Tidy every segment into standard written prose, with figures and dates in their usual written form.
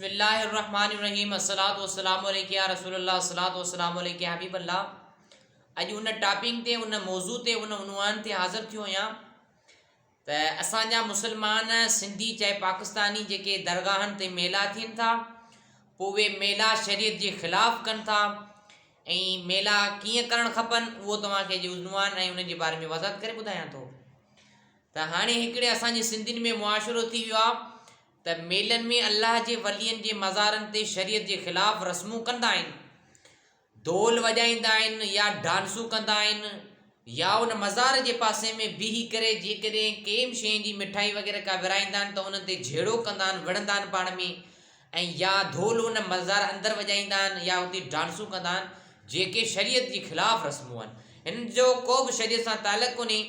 بسم الله الرحمٰن الرحيم الصلوة والسلام عليڪ يا رسول الله الصلوة والسلام عليڪ يا حبيب الله اڄ ان ٽاپنگ تي ان موضوع تي ان عنوان تي حاضر ٿيو آهيان ته اسان جا مسلمان سنڌي چاهي پاڪستاني جيڪي درگاهن تي ميلا ٿين ٿا پوء اهي ميلا شريعت جي خلاف ڪن ٿا ۽ ميلا ڪيئن ڪرڻ کپن اهو توهان کي اڄ عنوان ۽ ان جي باري ۾ وضاحت ڪري ٻڌايان ٿو ته هاڻي هڪڙي اسان جي سنڌين ۾ معاشرو ٿي ويو آهي ته ميلن ۾ الله جي ولين جي مزارن تي شريعت جي خلاف رسمون ڪندا آهن، دول وڄائيندا آهن يا ڊانسون ڪندا آهن يا ان مزار جي پاسي ۾ بيهي ڪري جيڪڏهن ڪنهن به شيء جي مٺائي وغيره ڪا ورهائيندا آهن ته انهن تي جهيڙو ڪندا آهن وڙهندا آهن پاڻ ۾ ۽ يا ڍول ان مزار اندر وڄائيندا آهن يا اتي ڊانسون ڪندا آهن جيڪي شريعت جي خلاف رسمون آهن هن جو ڪو به شريعت سان تعلق ڪونهي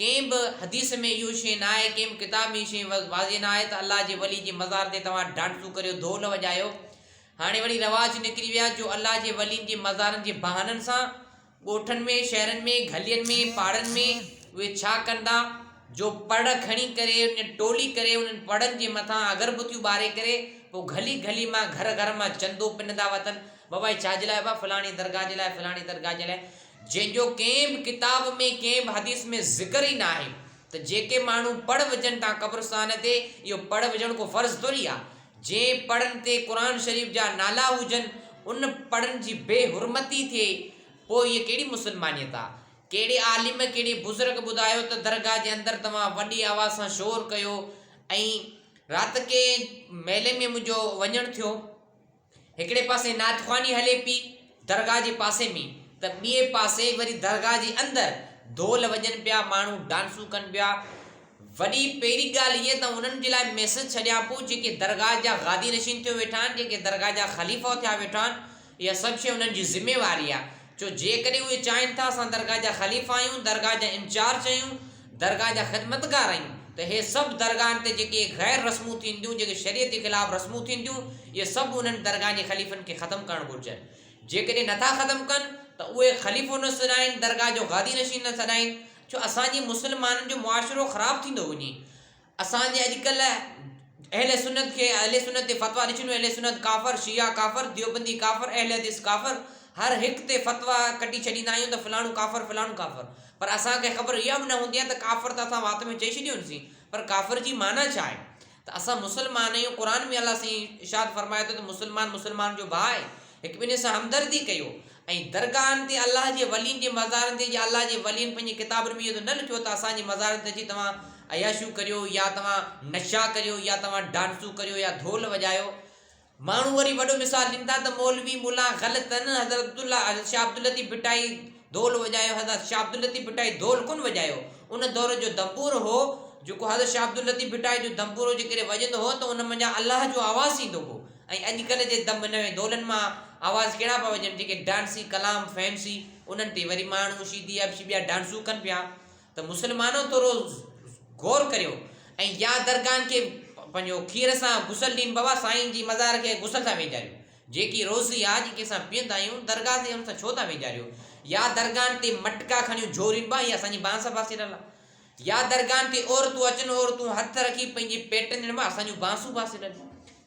ڪنهن به حديث ۾ اهو شيء نه آهي، ڪنهن به ڪتاب ۾ اهو شيء واضح نه آهي ته الله جي ولي جي مزار تي توهان ڊانسون ڪريو، ڍول وڄايو. هاڻي وري رواج نڪري ويا جو الله جي ولين جي مزارن جي بهانن سان ڳوٺن ۾، شهرن ۾، گهلين ۾، پاڙن ۾ اهي ڇا ڪندا جو پڙ کڻي ڪري ان ٽولي ڪري انهن پڙن جي مٿان اگربتيون ٻاري ڪري پوء گهلي گهلي مان گهر گهر مان چندو پنندا وتن بابا هي ڇا جي لاء ابا فلاڻي درگاهه جي لاء فلاڻي درگاهه جي لاء جنهن جو ڪنهن به ڪتاب ۾ ڪنهن به حديث ۾ ذڪر ئي ناهي ته جيڪي ماڻهو پڙ وجهن ٿا قبرستان تي اهو پڙ وجهڻ ڪو فرض ٿوري آ جنهن پڙن تي قرآن شريف جا نالا هجن ان پڙن جي بي حرمتي ٿئي پوء هيء ڪهڙي مسلمانيت آ ڪهڙي عالم ڪهڙي بزرگ ٻڌايو ته درگاهه جي اندر توهان وڏي آواز سان شور ڪيو ۽ رات ڪنهن ميلي ۾ منهنجو وڃڻ ٿيو هڪڙي پاسي نعت خواني هلي پي درگاهه جي پاسي ۾ ته ٻئي پاسي وري درگاهه جي اندر ڍول وڄن پيا ماڻهو ڊانسون ڪن پيا. وڏي پهرين ڳالهه هيء ته انهن جي لاء ميسج ڇڏيان پيو جيڪي درگاهه جا غادي نشين ٿيو ويٺا آهن جيڪي درگاهه جا خليفو ٿيا ويٺا آهن اها سڀ شيء انهن جي ذميواري آهي ڇو جيڪڏهن اهي چاهين ٿا اسان درگاهه جا خليفا آهيون درگاهه جا انچارج آهيون درگاهه جا خدمتگار آهيون ته هي سڀ درگاهن تي جيڪي غير رسمون ٿين ٿيون، جيڪي شريعت جي خلاف رسمون ٿين ٿيون، اهي سڀ انهن درگاهن جي خليفن کي ختم ڪرڻ گهرجن. جيڪڏهن نٿا ختم ڪن ته اهي خليفو نه سڏائين، درگاهه جو غادي نشين نه سڏائين، ڇو اسان جي مسلمانن جو معاشرو خراب ٿيندو وڃي. اسان جي اڄڪلهه اهل سنت کي اهل سنت تي فتويٰ ڏسين اهل سنت ڪافر، شيعا ڪافر، ديوبندي ڪافر، اهل حديث ڪافر، هر هڪ تي فتويٰ ڪڍي ڇڏيندا آهيون ته فلاڻو ڪافر فلاڻو ڪافر. پر اسان کي خبر اها به نه هوندي آهي ته ڪافر ته اسان وات ۾ چئي ڇڏيونسين پر ڪافر جي معنيٰ ڇا آهي ته اسان مسلمان آهيون قرآن ۾ الله سائين ارشاد فرمائي ٿو ته مسلمان مسلمان جو ڀاء آهي هڪ ٻنهي سان همدردي ڪيو ۽ درگاهن تي الله جي ولين جي مزارن تي يا الله جي ولين پنهنجي ڪتابن ۾ اهو ته نه لکيو ته اسان جي مزارن تي اچي توهان عياشيون ڪريو يا توهان نشا ڪريو يا توهان ڊانسون ڪريو يا ڍول وڄايو ماڻهو وري وڏو مثال ڏين ٿا ته مولوي ملان غلط آهن، حضرت عبدالله حضرت شاهه عبداللطيف ڀٽائي دول وڄايو، حضرت شاهه عبداللطيف ڀٽائي دول ڪونه وڄايو، ان دور جو دنبور هو، جيڪو حضرت شاهه عبداللطيف ڀٽائي جو دنبور جيڪڏهن وڄندو هو ته ان منجهان الله جو آواز ايندو هو ۽ اڄڪلهه جي دم هن دولن مان آواز ڪهڙا پيا وڄن جيڪي ڊانسي ڪلام فينسي انهن تي وري ماڻهو شيدي حبشي ٻيا ڊانسون ڪن پيا. ته مسلمانو ٿورو غور ڪريو ۽ يا درگاهن کي پنهنجو کير سان غسل ڏين بابا سائين جي مزار کي غسل سان وينجاريو جيڪي روزي آ جيڪي اسان پيئندا آهيون درگاهه تي ان سان ڇو ٿا وينجاريو يا درگاهن تي مٽڪا کڻيون جهورين با هي اسان جي بانس باسيرل آ يا درگاهن تي عورتون اچن عورتون هٿ رکي پنهنجي پيٽن ڏين با اسان جون بانسون باسيرل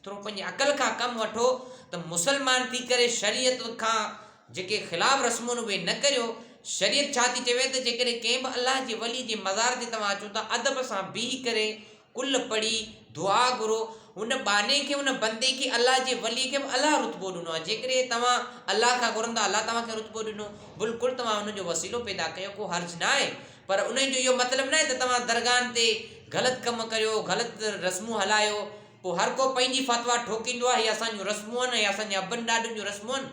ٿورو پنهنجي عقل کان ڪم وٺو ته مسلمان ٿي ڪري شريعت کان جيڪي خلاف رسمون اهي نه ڪريو، شريعت ڇا ٿي چوي ته جيڪڏهن ڪنهن به الله جي ولي جي مزار تي توهان اچو ته ادب سان بيهي ڪري قل پڙهي دعا گهرو، ان ٻانهي کي ان بندي کي الله جي ولي کي به الله رتبو ڏنو آهي جيڪڏهن توهان الله کان گهرندا الله توهان کي رتبو ڏنو بلڪل توهان ان جو وسيلو پيدا ڪيو ڪو حرج نه آهي پر انهي جو اهو مطلب نه آهي ته توهان درگاهن تي غلط ڪم ڪريو غلط رسمون هلايو پوء هر ڪو پنهنجي فتويٰ ٺوڪيندو آهي، هي اسان جون رسمون آهن، هي اسان جي ابن ڏاڏن جون رسمون آهن.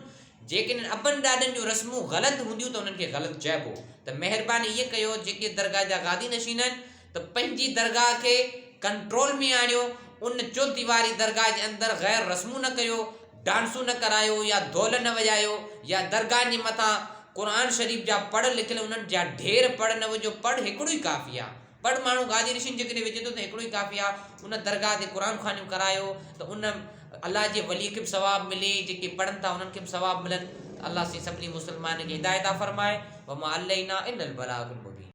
جيڪڏهن ابن ڏاڏن جون رسمون غلط هونديون ته انهن کي غلط چئبو. ته مهرباني ائين ڪيو جيڪي درگاهه جا غادي نشين آهن ته پنهنجي درگاهه کي ڪنٽرول ۾ آڻيو، ان چوديواري درگاهه جي اندر غير رسمون نه ڪريو، ڊانسون نه ڪرايو يا دول نه وڄايو يا درگاهن جي مٿان قرآن شريف جا پڙ لکيل انهن جا ڍير پڙ نه وجهو، پڙ هڪڙو ئي ڪافي آهي. پڙ ماڻهو گادي نشين جيڪڏهن وجهي ٿو ته هڪڙو ئي ڪافي آ ان درگاهه تي قرآن خوانيون ڪرايو ته ان الله جي ولي کي به ثواب ملي جيڪي پڙهن ٿا انهن کي به ثواب ملن ته الله سائين سڀني مسلمانن کي هدايت عطا فرمائي وما علينا الا البلاغ المبين.